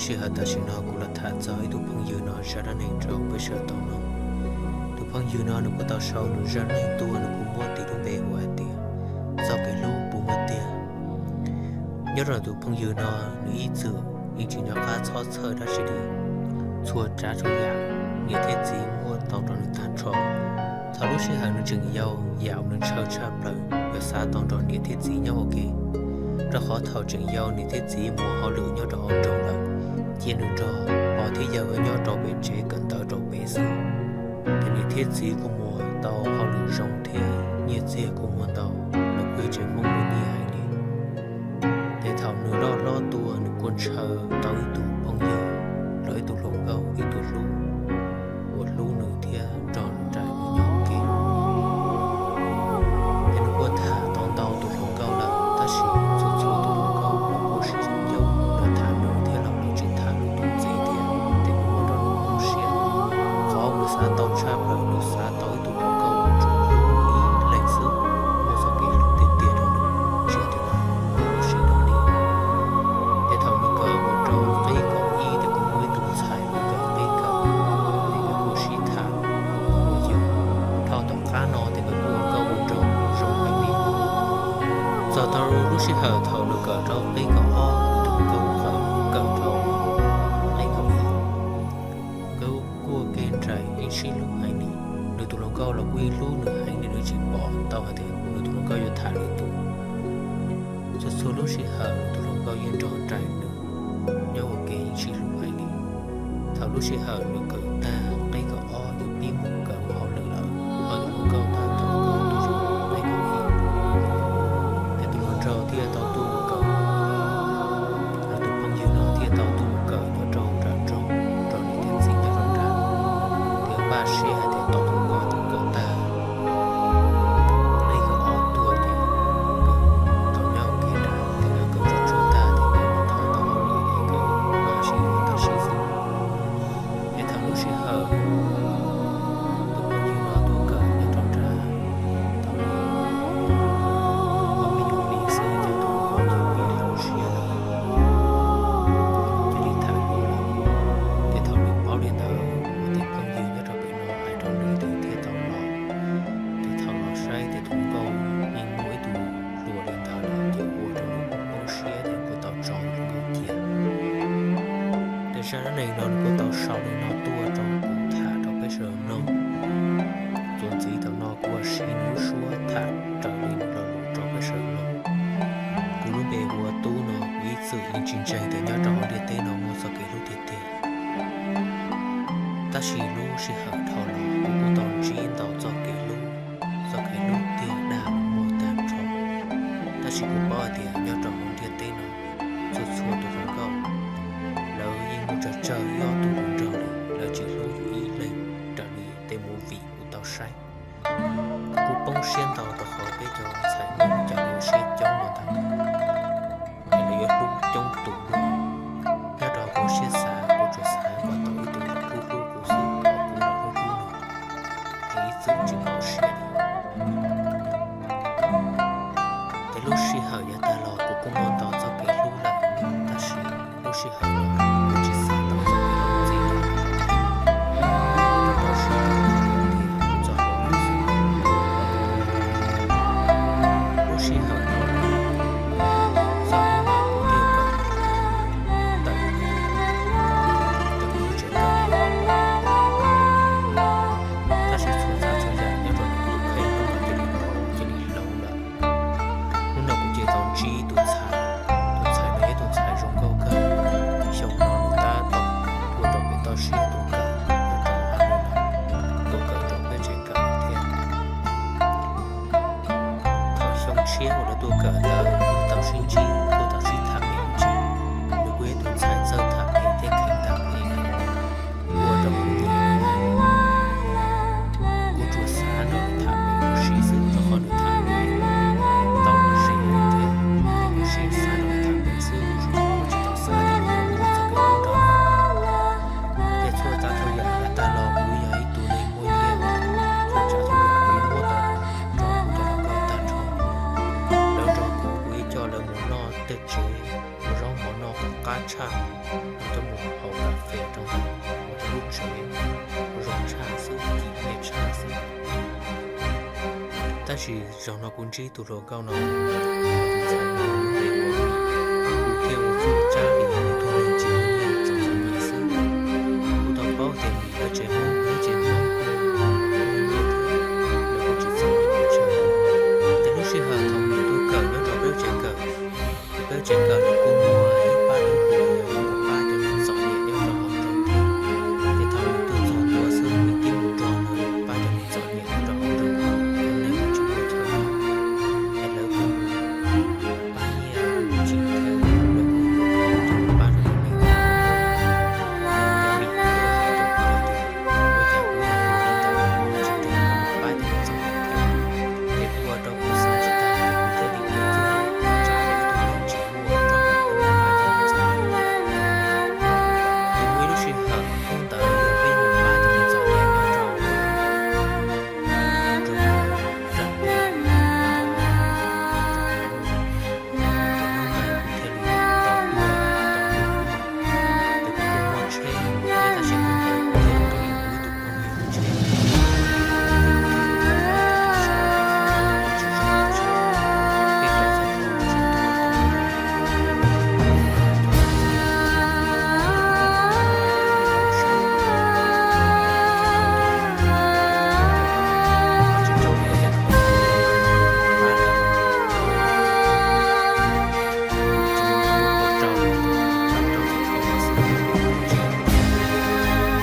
Sij hawm tam sim no kuv los tham txog ib tug phooj ywg no zaj dab neeg rau peb sawv daws tau mloog. Tus phooj ywg no nws kuj tau sau nws zaj dab neeg tuaj, nws kuj muab tis lub npe hu hais tias Txoj Kev Hlub Puas Muaj Tiag. Nyob rau tus phooj ywg no, nws ib txwm yeej tsis nco qab txhob txhawj dab tsi li. Txhua tsav txhua yam niam thiab txiv muab tau rau nws tag nrho. Thaum lub sij hawm nws tseem yau, yam uas nws ntshaw tshaj plaws yog xav tau nrog niam thiab txiv nyob ua ke, rau qhov thaum tseem yau niam thiab txiv mus hauj lwm nyob rau hauv nroog lawm, cia nws nrog pog thiab yawg nyob rau pem tsev kawm ntawv rau pem xwb. Ces niam thiab txiv kuj muaj tau hauj lwm zoo thiab nyiaj txiag kuj muaj ntau, lawv kuj yog tsev Hmoob muaj nyiaj heev li. Ces thaum nws loj hlob tuaj, nws kuj ntshaw tau ib tug phooj ywg los ib tug hluas nkauj, ib tug hlub, uas hlub nws thiab nrog nws nraim nws nyob ua ke. Ces nws kuj tham tau ntau tus hluas nkauj lawm, tab sis txhua txhua tus hluas nkauj los kuj sib ncauj los tham nws thiab los tsis tham nws tus ntxiv thiab, ces kuj ua rau nws poob siab. Qhov nws xav tau tshaj plaws, nws xav tau ib tug hluas nkauj uas tsuas hlub nws ib leeg xwb, muaj txoj kev hlub tiag tiag rau nws, tsis yog tias nws ua si rau nws. Ces thaum nws kawm mus rau qib kaum ib ces kuj muaj ib tug ntxhais los kawm qib kaum, ces nkawd kuj sib tham, kuj ua yawg. Dhau tom qab no ces nkawd kuj ua nkauj ua nraug zoo heev li. Txog tau lub sij hawm thaum nws kawm rau qib kaum ob, tus hluas nkauj kawm rau qib kaum ib, nkawd kuj ua ke nraim yeej sib hlub heev li. Nws tus hluas nkauj los kuj yeej hlub nws heev li, nws tsis pom tau hais tias nws tus hluas nkauj yuav tham lwm tus. Txhua txhua lub sij hawm tus hluas nkauj yeej nrog nraim nws nyob ua ke yeej sib hlub heev li. Thaum lub sij hawm nws kawm tag qib kaum ob, nws pib mus kawm hauj lwm lawm, ho tus hluas nkauj tab tom kawm tus zoo qib kaum ib. Ces tus hluas nraug thiaj tau tuaj mus kawm, los tus phooj ywg no thiaj tau tuaj mus kawm nyob rau nram nroog, rau niam thiab txiv nyob rau nram. Ces npaj siab hais tias tos tus hluas nkauj kawm tag qib kaum ob tuaj ces nkawd tau nyob ua ke nram, ces nkawd kawm tsuag tsuag tag ces nkawd mam thov tau hauj lwm es nkawd mam sib yuav tau sib xwb. Ces thaum lub sij hawm tus phooj ywg no tuaj kawm nyob rau nram, tau li ob me nyuam hli xwb ces tus hluas nkauj cia li hloov siab lawm, cia li tham hluas lawm. Ces thaum nws paub li ntawd, tus phooj ywg nyob rau pem no hais rau nws ces thiaj tau los. Ces thaum los saib ces tus hluas nkauj yeej muaj ib tug hluas li ntawd lawm, ces ua rau nws poob siab ces kuj tau tso tus hluas nkauj cia. Ces zaj dab neeg no nws kuj tau sau li no tuaj rau kuv tham rau peb sawv daws mloog. Txuas ntxiv thaum no kuv ua siv nws lub suab tham raws li nws lo lus rau peb sawv daws mloog. Kuv lub npe hu ua Tub no, kuv ib txwm yeej tsis ntseeg tias nyob rau hauv ntiaj teb no muaj txoj kev hlub tiag tiag. Tab sis lub sij hawm dhau los kuv kuj tau ntsib ntau txoj kev hlub, txoj kev hlub tiag dag muaj tag nrho. Tab sis kuv paub hais tias nyob rau hauv ntiaj teb no, txhua txhua tus hluas nkauj, lawv yeej muaj tsawg tsawg ob tug hluas nraug li, lawv tsis hlub yus ib leeg raws li tej movie kuv tau saib. Kuv poob siab ntau rau qhov peb cov ntxhais Hmoob cov uas siab coob ua ntawd, es lawv yuav hlub coob tus luaj. Nyob rau kuv siab xav, kuv tsuas xav kom tau ib tug los hlub hlub kuv xwb, kom kuv los hlub hlub nws, es ib txwm tsis poob siab li. Ces lub sij hawm yav tag los kuv kuj muaj ntau txoj kev hlub lawm, tab sis lub sij hawm no kuv tsis xav tau txoj kev hlub ntxiv lawm. Kuv tau siab rau kuv txoj hauj lwm xwb. Lub sij hawm no, txoj hauj lwm kuv thiaj kawm tawm, tawm lub tsev kawm. Tab sis txhua tsav txhua yam nyob rau kuv tus kheej hnub no cia li, cia li hloov lawm. Hnub no kuv cia li tau ntsib tus ntxhais, tus ntxhais no yog tus ntxhais zoo nkauj kawg. Xyoo no nws tab tom tuaj rau pem toj siab tuaj kawm nyob rau qab no, tuaj kawm rau peb tsev kawm thiab. Thaum xyoo tshiab uas lawv tuaj kawm ntawd nws tau sib ntsib, kuj tau sib tham me ntsis. Nws kuj yog tus ntxhais txawj tham me thiab kheev tham me, ua rau kuv nyiam. Kuv tsuas xav nrog nws tham me ua si xwb, rau qhov nws tham me tau lom zem thiab. Kuv tsuas xav nrog nws tham me xwb, kuv tsuas tsis tau xav tias nws yuav muaj txoj kev hlub nrog. Ces txhua tsav txhua yam yav tag los kuv yog ib tug neeg muaj nyiaj, txhua tsav txhua yam kuv yeej muab tau rau kuv cov hluas nkauj tag nrho. Lawv nrog kuv, kuv yeej coj lawv mus noj tej tsev, mus zaub mov noj qab tshaj, mus coj mus rau ntawm lub tsev, zoo tshaj xwb, kim nyiaj tshaj xwb. Tab sis zaum no kuv ntsib tus hluas nkauj no, kuv thiaj ua txuj tsab li tus neeg tsis muaj nyiaj txom txom nyem xwb. Kuv tau paub tias Mim lawv tsev Hmoob, lawv tsev Hmoob kuj muaj nyiaj thiab, lawv kuj tsis txom nyem tshaj. Ces lub sij hawm thaum Mim tuaj kawm nyob rau peb lub tsev kawm, peb lub tsev kawm no kuj muaj ib pab tub hluas uas pab cov neeg txom nyem nyob rau hauv nroog thiab. Ces thaum Mim tuaj txog ntua xwb Mim thiaj mus nrog lawv pab cov neeg txom nyem nyob rau hauv nroog, cov neeg uas tsis muaj chaw nyob, ces lawv kuj mus pab nyiaj tsis thiab, lawv kuj mus pab rau cov neeg txom nyem. Ces Mim thiaj hais rau kuv tias, ua cas kuv yog tus li ntawd kuv tsis nrog pab cov neeg txom nyem thiab? Ces ua rau kuv xav tsis tag, ces kuv thiaj li ua txuj tsab li tus neeg tsis muaj nyiaj rau pab cov neeg txom nyem. Ces muaj ib lub sij hawm hnub ntawd yog peb mus pab cov neeg txom nyem nyob rau nram, ces hnub ntawd kuv thiaj li tau tuaj tau hnub, ces kuv kuj muaj tsheb mus thiab, tab sis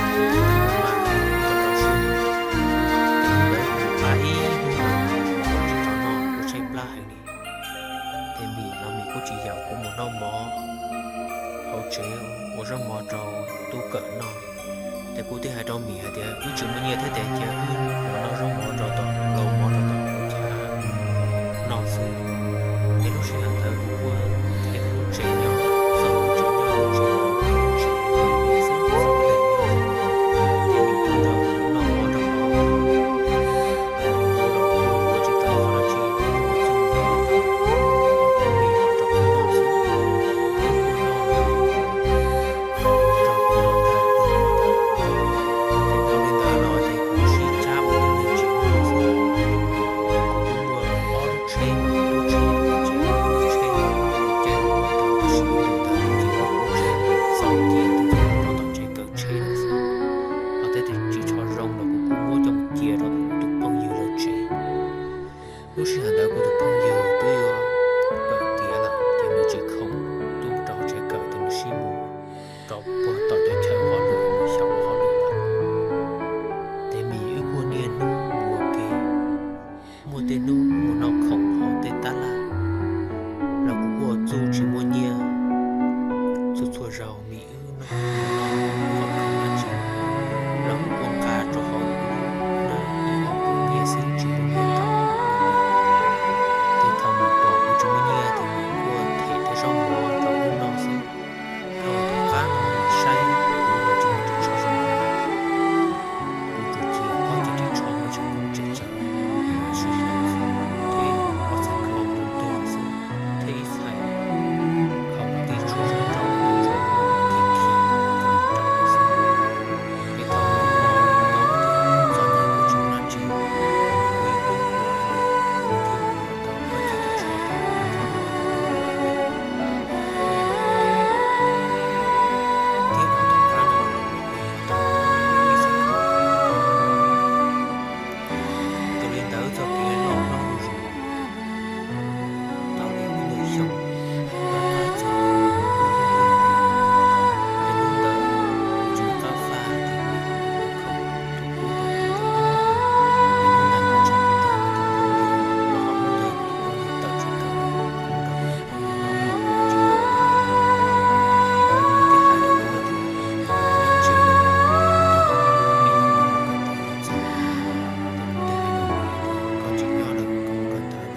hnub ntawd kuv thiaj li tau ib tug phooj ywg tsheb. Ces Mim los Mim kuj tsis yaum kuv mus noj mov hauv tsev ua zaub mov rau tub kawm noj. Ces kuv thiaj hais rau Mim hais tias wb tsis muaj nyiaj thiab ces cia wb mus noj zaub mov rau tom, lau mov rau tom chav noj xwb. Ces lub sij hawm ntawd kuv kuj ua tsev nyob, txog lub tsev nyob, lub tsev nyob, tsev nyob xwb, txog lub tsev nyob, ces Mim tuaj nrog kuv noj mov rau hauv. Ho tej tsis tshua zoo los kuv kuj muab coj mus cia rau tus phooj ywg lawv tsev. Lub sij hawm ntawd kuv tus phooj ywg twb yuav kawm tiav lawm ces nws tsis khoom tuaj rau tsev kawm, ces nws sib mus rau puag tom cov chaw hauj lwm mus xyaum hauj lwm lawm. Ces Mim wb kuj niaj hnub mus ua ke, muaj tej hnub mus noj khoom hauv tej tab laj, los kuj ua txuj tsis muaj nyiaj. Txhua txhua zaus Mim wb noj khoom dab tsi los kuj ua nqa rau hauv kuv na, ib ob puas nyiaj xwb tsis muaj nyiaj tau. Ces thaum Mim pom kuv tsis muaj nyiaj ces Mim kuj them tej zaub mov rau wb noj xwb. Thaum tom qab no Mim saib kuv los tsis muaj ris tsho zoo, kuv tsuas cia ob ceg ris tsho muaj tseem kub tseem tsawv, sib hlawv xwb, thiab ob txhais hlau tuag tuag xwb, thiab ib txhais hlau tij tshuaj zoo rau kuv tshuaj khi khi rau xwb. Ces thaum kuv pom no ces txom nyem kuv tsis muaj dab tsi, kuv ib hnub kuv thiaj mus tau ob ceg ris tsho rau kuv thiab ua tom qab no kuv yog tau ib txhais hlau. Raws li ntawd txoj kev loj hlob zuj zus tau li ib nyuag xyoo, tom qab txog hnub ntawd kuv tsis qab faj ces kuv khoom tus kub tau tus rau, ces hnub ntawd kuv tseem nrog tus phooj ywg los hauv hnub ntawd tus phooj ywg tawm tsev kawm, kuv nrog tus phooj ywg noj mov ua tsev, ces Mim thiaj hais rau kuv tias nyob tsev, Mim mus kawm ntawv los txog. Ces kuv thiaj hais rau Mim tias koj tsis nyob lawm, koj mus kawm ntawv lawm,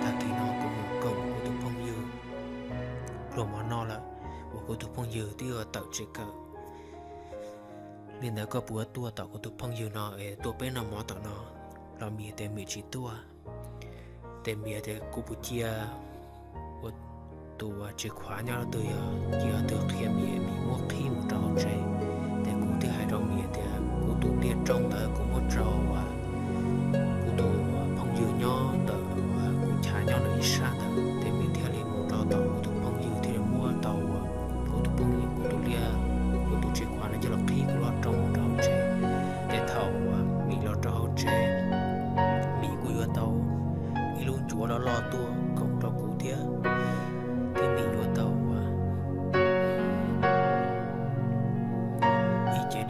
tag kis no kuv mus koom kuv tus phooj ywg pluas mov noj lawm, uas kuv tus phooj ywg twb yuav tawm tsev kawm. Li ntawd koj puas tuaj tom kuv tus phooj ywg no es tuaj peb noj mov tom no? Los Mim tias Mim tsis tuaj. Ces Mim tias kuv puas cia ua tus tsis khuav nyob leej twg, yog cia leej twg qhia Mim, Mim muab qhib mus rau hauv tsev. Ces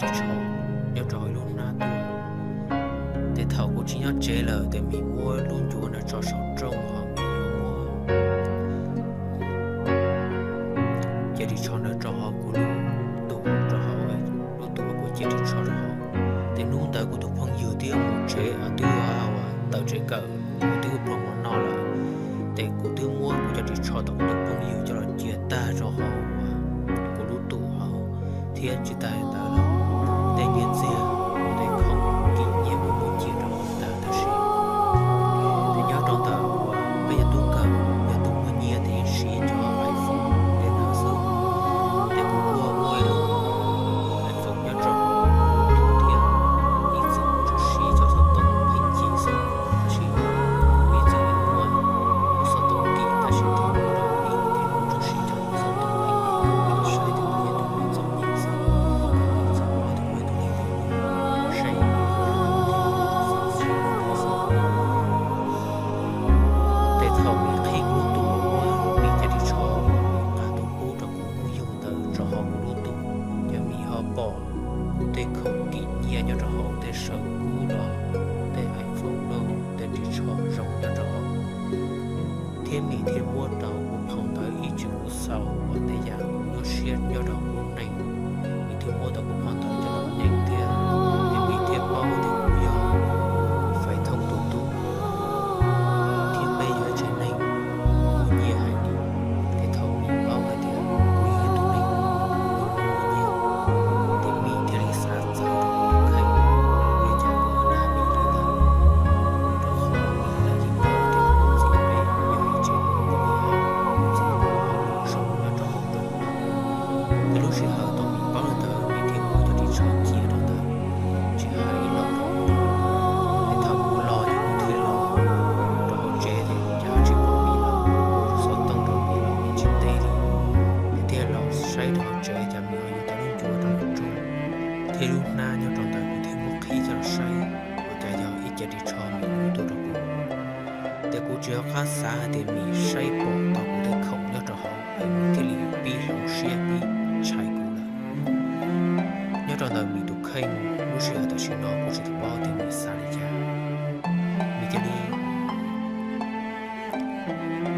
ris tsho nyob rau hauv ib lub hnab tuaj. Ces thaum kuv tsis nyob tsev lawm ces Mim muab lub ncuav ntawd tso saum rooj ho Mim yuav muab cia ris tsho ntawd rau hauv kuv lub tus, rau hauv lub tus kuv cia ris tsho rau hauv. Ces hnub ntawd kuv tus phooj ywg twb yuav mus tsev, twb yuav tawm tsev kawm, twb yuav pw ua noj lawm. Ces kuv twb muab kuv cov ris tsho tom kuv tus phooj ywg coj los cia tag rau hauv kuv lub tus hauv, thiab tsis tas li ntawd los tej nyiaj txiag, tej khoom kim nyiaj kuv muab cia rau hauv tag. Tab sis ces nyob rau ntawm uas peb cov tub kawm, yog tus muaj nyiaj ces yeej siv cov iPhone tej ntawd xwb. Ces kuv kuj muaj ib lub iPhone nyob rau hauv thiab, ib txwm kuv tsuas siv cov xov tooj pheej ci xwb, tab sis kuv ib txwm muaj lub xov tooj kim, tab sis thaum ub ces kuv tsuas siv cov xov tooj pheej ci, saib tus muaj tus pheej txom nyem xwb, txom nyem tus muaj tus pheej saib. Ces thaum Mim qhib kuv lub tus uas muaj Mim cov ris tsho uas Mim nqa tuaj pub rau kuv phooj ywg ntawd rau hauv kuv lub tus, ces Mim ho pom kuv tej khoom kim nyiaj nyob rau hauv tej saw kub los, tej iPhone los, tej ris tsho zoo nyob rau hauv. Thiab Mim thiaj muab rau kuv phau ntawv ib tsis kuv xaus uas tej yam kuv nyuaj siab nyob rau kuv lub neej. Mim thiaj muab tau kuv phau ntawv coj los nyeem thiab, ces Mim thiaj paub tias kuv yog Faiv Thooj tus tub, thiab peb yog ib tsev neeg muaj nyiaj heev li. Ces thaum Mim paub hais tias kuv yog ib tug neeg muaj nyiaj, ces Mim thiaj li xav txawv rau kuv tus kheej, ua li cas kuv dag Mim li ntawd, rau qhov Mim lawv yeej paub tias kuv txiv peb yog ib tsev neeg muaj nyiaj heev, txiv kuv ho mus zoo nyob rau hauv nroog. Ces lub sij hawm thaum Mim paub li ntawd, Mim thiaj muab cov ris tsho cia rau ntawd, tsis hais ib los rau kuv. Ces thaum kuv los ces kuv thiaj los rau hauv tsev ces cas tsis pom Mim lawm, kuv xov tooj rau Mim los Mim tsis teb li. Ces thiaj los saib rau hauv tsev cas Mim ho yuav tau lub ncuav rau hauv rooj, thiab lub hnab nyob rau ntawd kuv thiaj muab qhib coj los saib, ua cas yog ib ce ris tsho Mim muab tuaj rau kuv. Ces kuv tsis nco qab xav hais tias Mim saib pom tau kuv tej khoom nyob rau hauv es Mim thiaj li pib hloov siab pib ntshai kuv lawm. Nyob rau ntawm Mim tus kheej lub sij hawm tam sim no kuv tsis tau paub tias Mim xav li cas. Mim cia li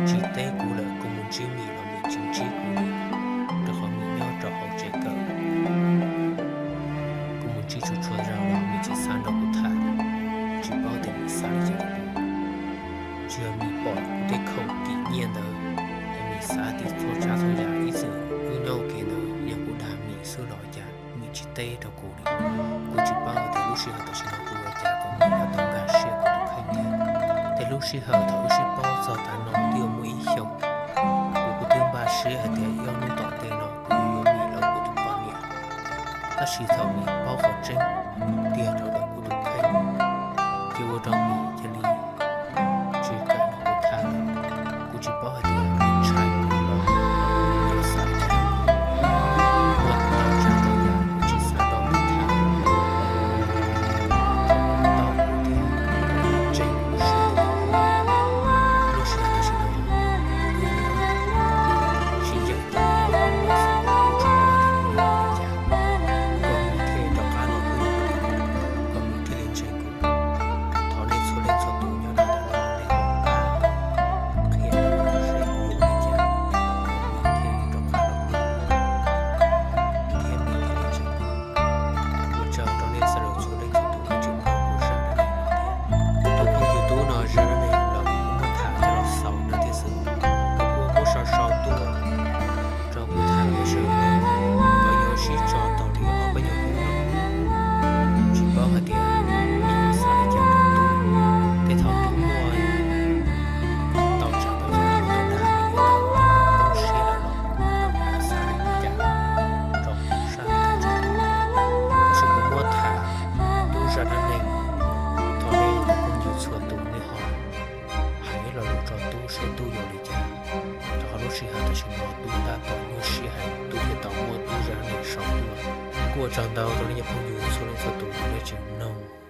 tsis teb kuv lawm, kuv mus ntsib Mim los Mim tsis ntsib kuv li, rau qhov Mim nyob rau hauv tsev kawm. Kuv mus ntsib tsuas tsuas zaus los Mim tsis xav nrog kuv tham, tsis paub tias Mim xav li cas rau kuv. Tsis yog Mim pom kuv tej khoom kim nyiaj ntawd es Mim xav tias txhua tsav txhua yam ib txwm wb nyob ua ke ntawd yog kuv dag Mim xwb los cas Mim tsis teb rau kuv li. Kuv tsis paub tias lub sij hawm tam sim no kuv ua cas kom Mim yuav tau nkag siab kuv tus kheej thiab. Ces lub sij hawm thaum wb sib paub txog tav no twb yuav muaj ib xyoos, kuv kuj twb npaj siab hais tias ib ob hnub tom ntej no kuv yuav yuav Mim los kuv tus poj niam. Tab sis thaum Mim paub qhov tseeb tiag rau ntawm kuv tus kheej, ces ua rau Mim cia li tsis kam nrog kuv tham. Kuv tsis paub hais tias Mim ntshai kuv los yog xav li cas, ua kuv tau tsa rau yam kuv tsis xav nrog Mim tham. Thaum kuv tau kuv tias Mim ntseeg kuv siab, lub sij hawm tam sim no kuv yuav sib ncaim tau, kuv tsis paub hais tias kuv yuav ua li cas kom Mim thiaj li rov qab los hlub kuv, kom Mim thiaj li ntseeg kuv. Thov nej txhua leej txhua tus nyob rau ntawm no nej ho pab qhia kuv seb kuv yuav ua li cas kom Mim thiaj li rov qab los hlub kuv, thiab Mim thiaj li ntseeg kuv. Ua tsaug rau nej sawv daws txhua leej txhua tus uas tseem nrog kuv zaj dab neeg no thiab. Tus phooj ywg tub no zaj dab neeg los kuv muab tham coj los xaus no thiab xwb, kuv kuj muab sau sau tuaj rau kuv tham ua sawv daws, kom yog sib tso tau li ob peb nyuag hnub no. Tsis paub hais tias Mim xav li cas rau Tub, tej thaum Tub muaj tau tsa tau yam Tub dag Mim yuav tau zoo siab lawm los Mim xav li cas rau sab tau tsa Tub. Tab sis kuv muab tham Tub zaj dab neeg, thov nej cov phooj ywg txhua tus nej ho hais ib lo lus rau Tub seb Tub yuav li cas, rau qhov lub sij hawm tam sim no Tub tab tom nyuaj siab heev, Tub thiaj tau muab Tub zaj dab neeg sau tuaj. Kuj ua tsaug ntau rau nej cov phooj ywg txhua leej txhua tus nej tseem mloog.